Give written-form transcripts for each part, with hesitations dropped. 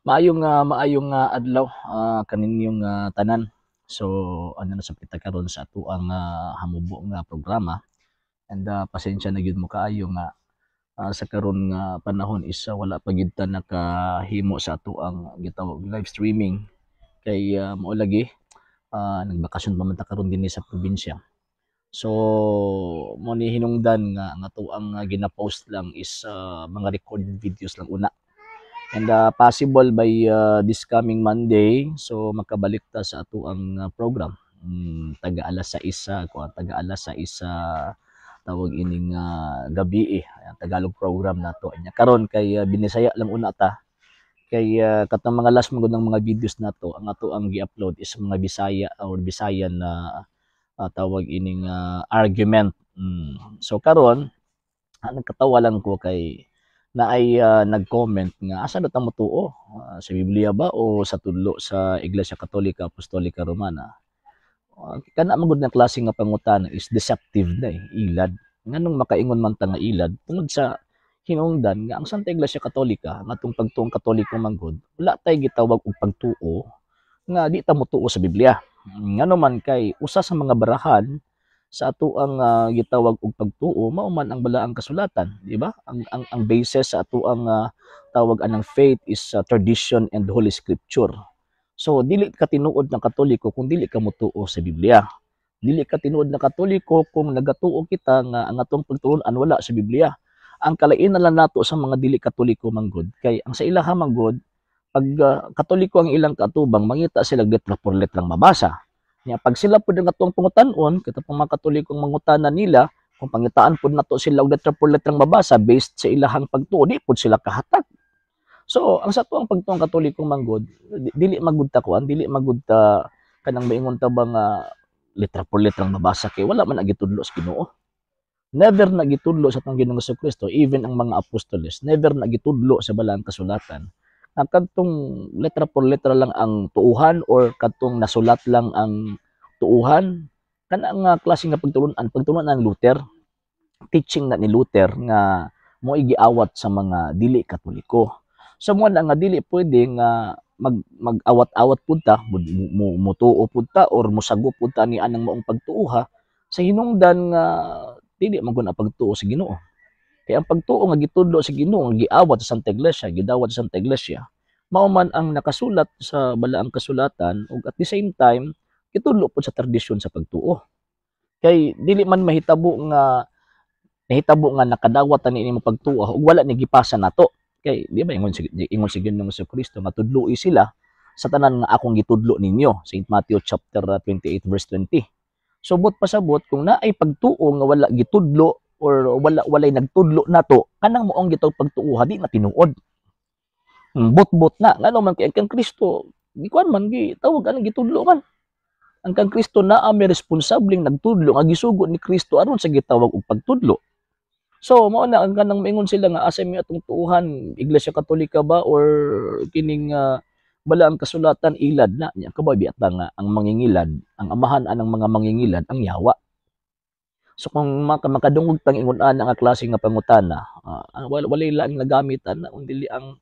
Maayong adlaw kaninyong tanan. So ano na sa kita karon sa atoang hamubo nga programa, and pasensya na gyud mo kaayo nga sa karon nga panahon is wala pa gyud ta nakahimo sa atoang gitawag live streaming kay mao lagi nagbakasyon pa man ta karon dinhi sa probinsya. So mo ni hinungdan nga ang atoang gina-post lang is mga recorded videos lang una. And possible by this coming Monday, so makabalik ta sa atoang program. Taga alas 6 sa kuan, taga alas 6 sa tawag ining gabi eh. Ayan, Tagalog program nato. Nya karon kay binisaya lang una ta kay katong mga last man ng mga videos nato, ang ato ang gi-upload is mga Bisaya or Bisayan na tawag ining argument. So karon nagkatawa lang ko kay na ay nag-comment nga asa na ta motuo, sa Biblia ba o sa tudlo sa Iglesia Katolika Apostolika Romana? Kana man gud nga klase nga pangutana is deceptive na eh, ilad. Nganong makaingon man ta nga ilad? Tungod sa hinungdan nga ang Santa Iglesia Katolika, nga atong pagtuong Katoliko man gud, wala tay gitawag og pagtuo nga di ta motuo sa Biblia. Ngano man kay usa sa mga barahan sa atoang gitawag og pagtuo mao man ang balaang kasulatan, di ba? Ang basis sa atoang tawag anang faith is tradition and Holy Scripture. So dili ka tinuod na Katoliko kung dili ka motuo sa Biblia. Dili ka tinuod na Katoliko kung nagatuo kita nga ang atong pagtulunan wala sa Biblia. Ang kalainan lang nato sa mga dili Katoliko manggod kay ang sa ilaha manggod, pag Katoliko ang ilang kaatubang, mangita sila letra por letrang mabasa. Nya pag sila pud ang atong pangutan-on, kita pang mga Katolikong mangutana nila, kung pangitaan pud nato sila og letra por letrang mabasa based sa ilahang pagtuo, di pud sila kahatag. So, ang sa atoang pagtuong Katolikong manggod, dili magud ta kuan, dili magud ta kanang maingon ta ba nga letra por letrang mabasa kay wala man gitudlo sa Ginoo. Never na gitudlo sa atong Ginoong Kristo, even ang mga apostoles, never na gitudlo sa balaang kasulatan nga kadtong letra por letra lang ang tuuhan or kadtong nasulat lang ang tuuhan. Kana nga klase nga pagtulunan, pagtulunan ng Luther, teaching na ni Luther nga mo giawat sa mga dili Katoliko. So mo na nga dili pwede nga mag-awat-awat pud ta, mutuo pud ta or musago pud ta ni anang maong pagtuoha sa hinungdan nga dili man gud pagtuo sa Ginoo. Kaya ang pagtuo nga gitudlo sa Ginoo, nga giawat sa Santa Iglesia, gidawat sa Santa Iglesia, mao man ang nakasulat sa balaang kasulatan ug at the same time gitudlo pud sa tradisyon sa pagtuo. Kay dili man mahitabo nga nahitabo nga nakadawat ani ini pagtuo ug wala ni gipasa nato. Kay di ba ingon si Ginoong Kristo nga tudloi sila sa tanan nga akong gitudlo ninyo, St. Matthew chapter 28 verse 20. So buot pasabot, kung naay pagtuo nga wala gitudlo or wala walay nagtudlo nato, kanang moong gitawag pagtuo di na tinuod. Bot-bot na. Ngano man kay ang Kristo gikuan man, gi tawag anang gitudlo man. Ang kang Kristo naa may responsableng nagtudlo nga gisugo ni Kristo aron sa gitawag og pagtudlo. So mao na ang kanang maingon sila nga asa mi atong tuuhan, Iglesia Katolika ba or kining balaang kasulatan, ilad na nya kabay biata nga ang mangingilad, ang amahan anang mga mangingilad ang yawa. So kung makadungog tang ingon ana nga klase nga pangutana, wala walay laing nagamit ana kun dili ang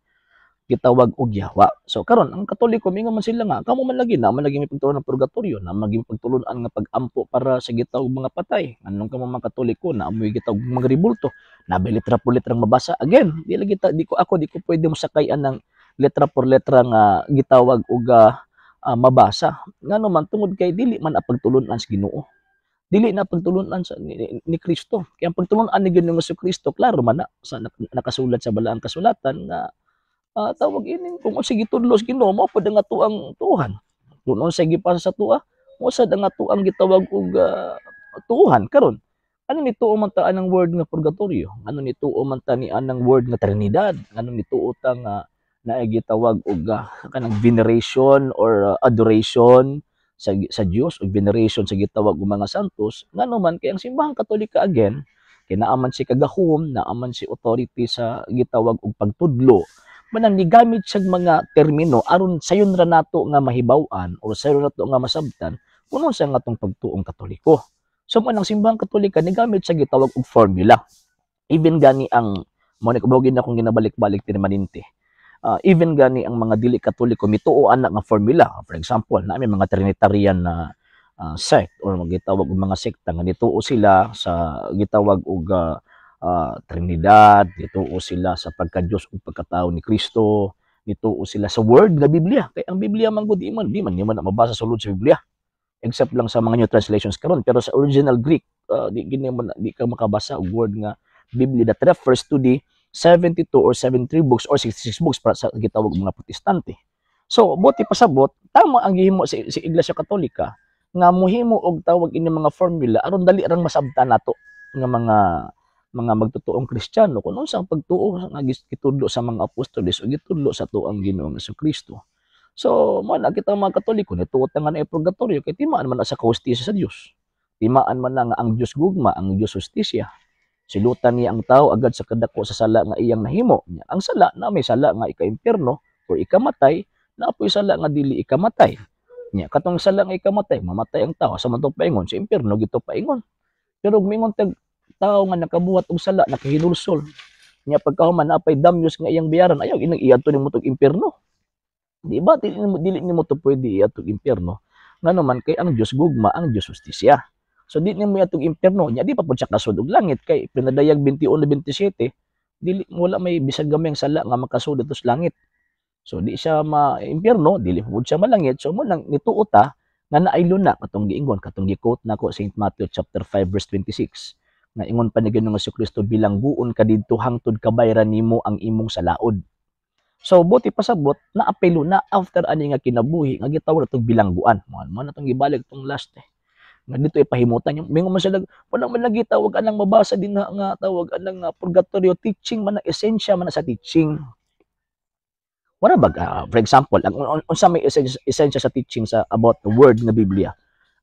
gitawag og yawa. So karon ang Katoliko mingon man sila nga kamo man lagi na man lagi may pagtulon ng purgatorio, na man lagi may pagtulon-an nga pag-ampo para sa gitawag mga patay. Anong kamo mga Katoliko na amoy gitawag mga ribulto, na letra por letrang mabasa. Again, di lagi ta, di ko ako di ko pwede mosakay anang letra por letra nga gitawag og mabasa. Ngano man tungod kay dili man ang pagtulon-an sa Ginoo. Dili na pagtulunan sa ni Kristo. Kaya ang pagtulunan ni Ginoong Kristo, klaro man na sa nakasulat sa balaang kasulatan nga tawag ini kung unsa gitudlo sa Ginoo, mao pud ang atoang tuuhan. Kung unsa gipasa sa atoa, mao sad ang atoang gitawag og tuuhan karon. Ano ni tuo man ta anang word nga purgatorio? Ano ni tuo man ta ni anang word nga Trinidad? Ano ni tuo ta nga naay gitawag og kanang veneration or adoration sa Dios o veneration sa gitawag og mga santos? Ngano man kay ang Simbahang Katolika, again, kay naa man si kagahom, naa man si authority sa gitawag og pagtudlo, manang nigamit siya mga termino aron sayon ra nato nga mahibaw-an or sayon nato nga masabtan kung unsa nga atong pagtuong Katoliko. So man ang Simbahang Katolika nigamit siya gitawag og formula. Even gani ang mo ni kabogin akong ginabalik-balik permanente. Even gani ang mga dili Katoliko mituo ana nga formula. For example, na may mga Trinitarian na sect or gitawag og mga sekta nga nituo sila sa gitawag og Trinidad, nituo sila sa pagka-Dios ug pagkatao ni Kristo, nituo sila sa word nga Biblia. Kay ang Biblia man gud, di man na mabasa sulod sa Biblia. Except lang sa mga new translations karon, pero sa original Greek, di gini mo di ka makabasa og word nga Biblia that refers to the 72 or 73 books or 66 books para sa gitawag mga Protestante. So, buot ipasabot, tama ang gihimo si Iglesia Katolika nga muhimo og tawag ini mga formula aron dali rang masabtan nato nga mga magtotoong Kristiyano kung unsa ang pagtuo nga gitudlo sa mga apostoles o gitudlo sa atuang Ginoong Kristo. So, mo na kita mga Katoliko nituo ta nga naay purgatorio kay timaan man na sa kahustisya sa Dios. Timaan man na nga ang Dios gugma, ang Dios hustisya. Silutan niya ang tao agad sa kadako sa sala nga iyang nahimo. Ang sala na may sala nga ika-impyerno or ikamatay, naa poy sala nga dili ikamatay. Nya katong sala nga ikamatay, mamatay ang tao sa man to paingon sa impyerno gito paingon. Pero ug mingon tag tao nga nakabuhat og sala, nakahinulsol. Nya pagkahuman napay damyos nga iyang bayaran, ayaw inang iadto nimo tog impyerno. Di ba? Dili nimo to pwede iadto impyerno. Ngano man kay ang Dios gugma, ang Dios hustisya. So di nimo iadto impyerno, nya di pa pud siya kasud og langit kay pinadayag 21:27, dili wala may bisag gamayng sala nga makasud adto sa langit. So di siya ma-impyerno, dili pud siya malangit. So mo nang nituo ta nga naay luna katong giingon, katong gi-quote nako, St. Matthew chapter 5 verse 26, nga ingon pa ni Ginoong Kristo, "Bilangguon ka didto hangtod kabayran nimo ang imong salaod." So buot ipasabot, naapay luna after ani nga kinabuhi nga gitawag natong bilangguan. Mo na tong gibalik tong last eh. Nga dito ipahimutan yung mingon man sila, wala man lagi tawag anang mabasa din na nga tawag anang purgatorio. Teaching man na, esensya man na sa teaching. Wala ba, for example, ang unsa may esensya sa teaching sa about the word nga Biblia?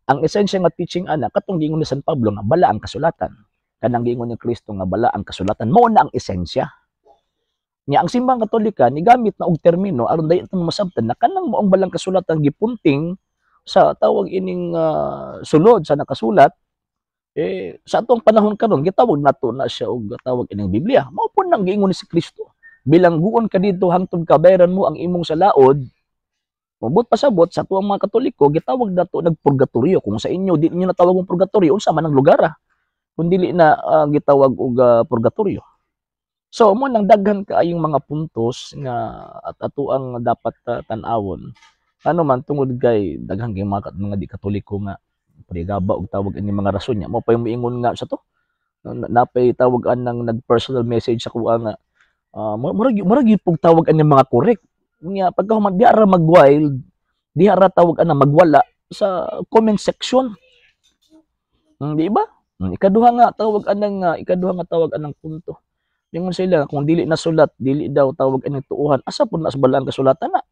Ang esensya nga teaching ana katong giingon ni San Pablo nga bala ang kasulatan. Kanang giingon ni Kristo nga bala ang kasulatan, mao na ang esensya. Nya ang Simbang Katolika nigamit na og termino aron dili ta masabtan na kanang maong balang kasulatan gipunting sa tawag ining sulod sa nakasulat eh sa atong panahon karon gitawag nato na siya og tawag ining Biblia. Mao pud nang giingon ni si Kristo, "Bilangguon ka dito hangtod kabayaran mo ang imong salaod." Mabot pasabot, sa atuang mga Katoliko gitawag nato nagpurgatorio. Kung sa inyo di niyo natawag og purgatorio, unsa man ang lugar ah? Kung dili na gitawag og purgatorio. So mo nang daghan kaayong mga puntos nga at atuang dapat tan-awon. Ano man tungod kay daghan kay mga di Katoliko nga prigaba og tawag ini mga rason niya. Mo pa yung moingon nga sa to. Napay tawag anang nag-personal message sa kuha nga murag gyud pug tawag ani mga correct. Nya pagkahuman di ara mag-wild, di ara tawag ana magwala sa comment section. Di ba? Ikaduha nga tawag anang punto. Ingon sila kung dili nasulat, dili daw tawag anang tuuhan. Asa pud na sa balaang kasulatan na?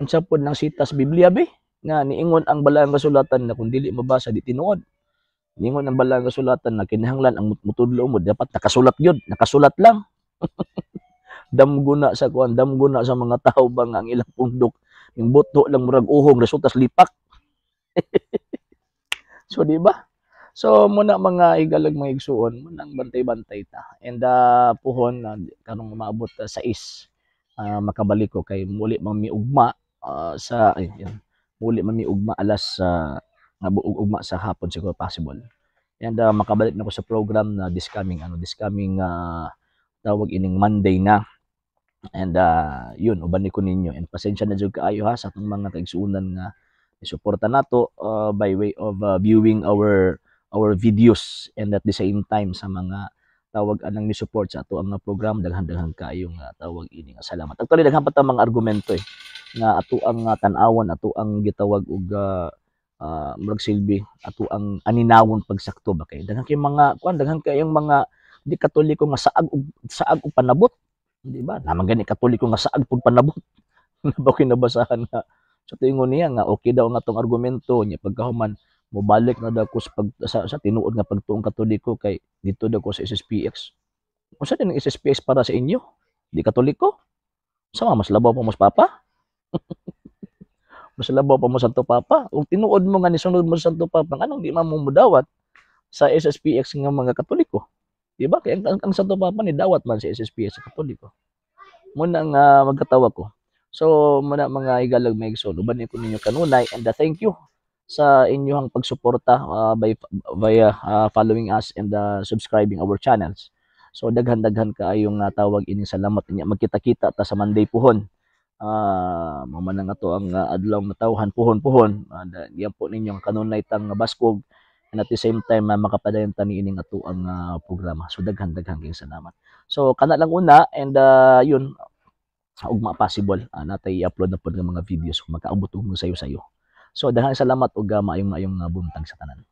Unsa pud nang sita sa Biblia be? Nga niingon ang balaang kasulatan na kung dili mabasa, di tinuod. Niingon ang balaang kasulatan na kinahanglan ang mutudlo mo dapat nakasulat gyud, nakasulat lang. Damgo na sa kuan, damgo na sa mga tao ba nga ang ilang pundok yung buto lang murag uhong resulta sa lipak. So di ba? So muna mga higalag, mga igsuon, munang bantay-bantay ta. And puhon karong maabot sa is makabalik ko kay muli mami ugma sa ay, yun, muli mami ugma alas nga buog ugma sa hapon siguro possible. And makabalik na ko sa program na this coming tawag ining Monday na. And yun, uban ni ko ninyo. And pasensya na jud kaayo ha sa atong mga kaigsuonan nga isuporta nato by way of viewing our videos and at the same time sa mga tawag anang ni support sa ato ang program, daghan-daghan kaayo nga tawag ini nga salamat. Actually, daghan pa ta mga argumento eh nga ato ang tan-awon, ato ang gitawag og murag silbi ato ang aninawon pagsakto ba, kay daghan kay mga kuan, daghan kayong mga di Katoliko nga saag og panabot, di ba? Naman gani Katoliko nga saag pud panabot na ba kinabasahan nga sa tingon niya nga okay daw nga tong argumento niya, pagkahuman mobalik na daw ko sa tinuod nga pagtuong Katoliko kay dito daw ko sa SSPX. Unsa din ang SSPX para sa inyo? Di Katoliko? Sa mas labaw pa mo sa Papa? Mas labaw pa mo sa Santo Papa? Ug tinuod mo nga nisunod mo sa Santo Papa, anong di man mo mudawat sa SSPX nga mga Katoliko? Di ba? Kaya ang Santo Papa ni dawat man sa SSPX sa Katoliko. Muna nga magkatawa ko. So muna, mga higalag, mga igsoon, uban ko ninyo kanunay and thank you sa inyong pagsuporta by via following us and subscribing our channels. So daghan-daghan kaayong tawag ining salamat niya. Magkita-kita ta sa Monday puhon. Mao man nga to ang adlaw nga tawhan puhon-puhon. Yan po ninyong kanunay tang baskog and at the same time makapadayon ta niining ato ang programa. So daghan-daghan kayong salamat. So kana lang una and yun, ugma possible natay i-upload na pod nga mga videos kung makaabot og sayo-sayo. So daghang salamat ug maayong maayong buntag sa tanan.